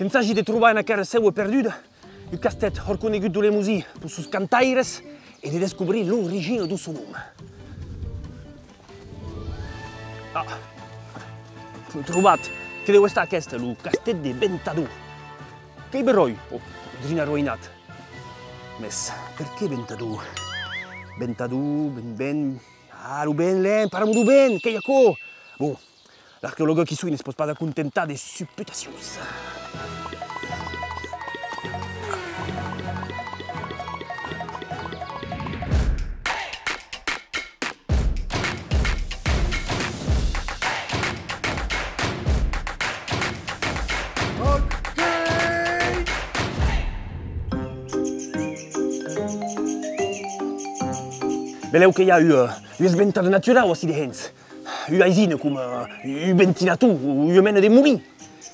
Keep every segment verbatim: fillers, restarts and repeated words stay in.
Ensagi de trobar en aquera sèua perduda un castèth hòrt conegut deu Lemosin pus sos cantaires e de descobrir l'origina deu son nom. Ah, trobat! Que deu estar aqueste, lo castèth de Ventador. Qu'ei beròi, ò, drin arroïnat. Mès perqué Ventador? Ventador, vent, vent... Ah, lo vent, len, parla-mo deu vent, qu'ei aquò! Bon, l'arqueològa qui soi ne's pòt pas acontentar de suputacions. Belèu que i a ua, ua esventada naturau ací dehens. Ua aisina coma, eh, un ventilator o ua mena de molin.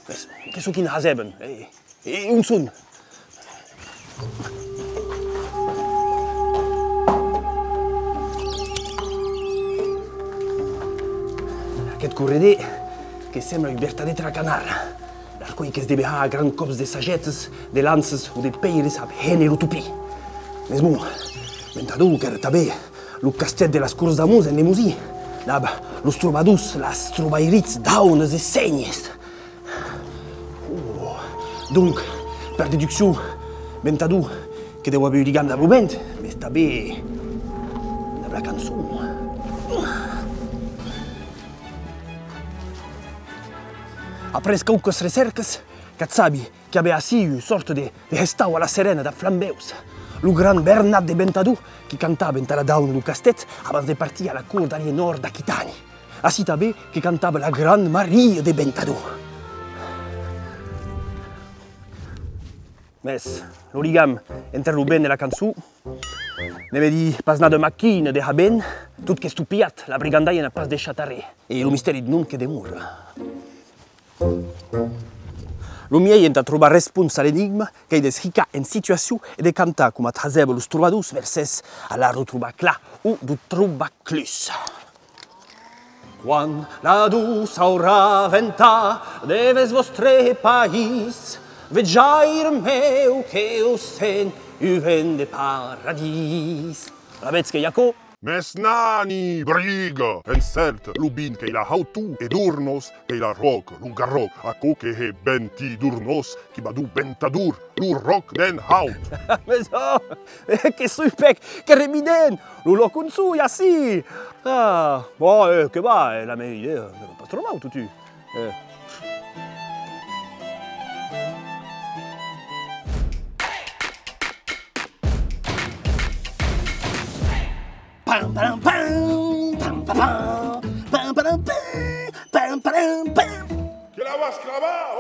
Mès que çò qui'n hasèvan? E, e on son? Aqueth correder que sembla un vertadèr tracanar. L'arcuelh que's deve har a grans còps de sagetas, de lanças o de pèiras ab hènt e lo topin. Mès bon, Ventador qu'èra tanben lo castèth de las Corts d'Amors en Lemosin, dab los trobadors, las trobairits, daunas e sénhers. Oh, donc, per deduccion, Ventador que deu aver un ligam dab lo vent, mès tanben dab la cançon. Après quauquas recèrcas, qu'at sabi qu'i avè ací ua sòrta de, de hestau a la serena dab flambèus. Lo gran Bernat de Ventador qui cantava entà la dauna deu castèth abans de partir a la cort d'Alienòr d'Aquitània. Ací tanben que cantava la gran Maria de Ventador. Mès lo ligam enter lo vent e la cançon ne me di pas nada maquina de har ben, tot qu'estopilhat, la brigandaia n'a pas deishat arren. E lo mistèri deu nom que demora. Lo miei entà trobar respons a l'enigma qu'ei de's hicar en situacion e de cantar coma at hasèvan los trobadors mercés a la retrobar clar o deu trobar clus. Quan la doça aurà ventat devèrs vòstre país, vejaire meu que o sent un vent de paradís. Alavetz qu'ei aquò. Mès nani, briga! En cèrt, lo vint qu'ei la hautor e Dornós qu'ei la ròca, lo garròc, aquò que hè ventir Dornós qui va deu Ventador, lo ròc d'en haut. Mès ò, que soi pèc, qu'èra evident, lo lòc on soi, ací! Ah, bon, eh, que va, eh, la mea idèa, eh, pas tròp mau, totun. Eh. Pam, pam, pam, pam, pam, pam, pam, pam, pam, pam, pam, pam. Que la vas clavar!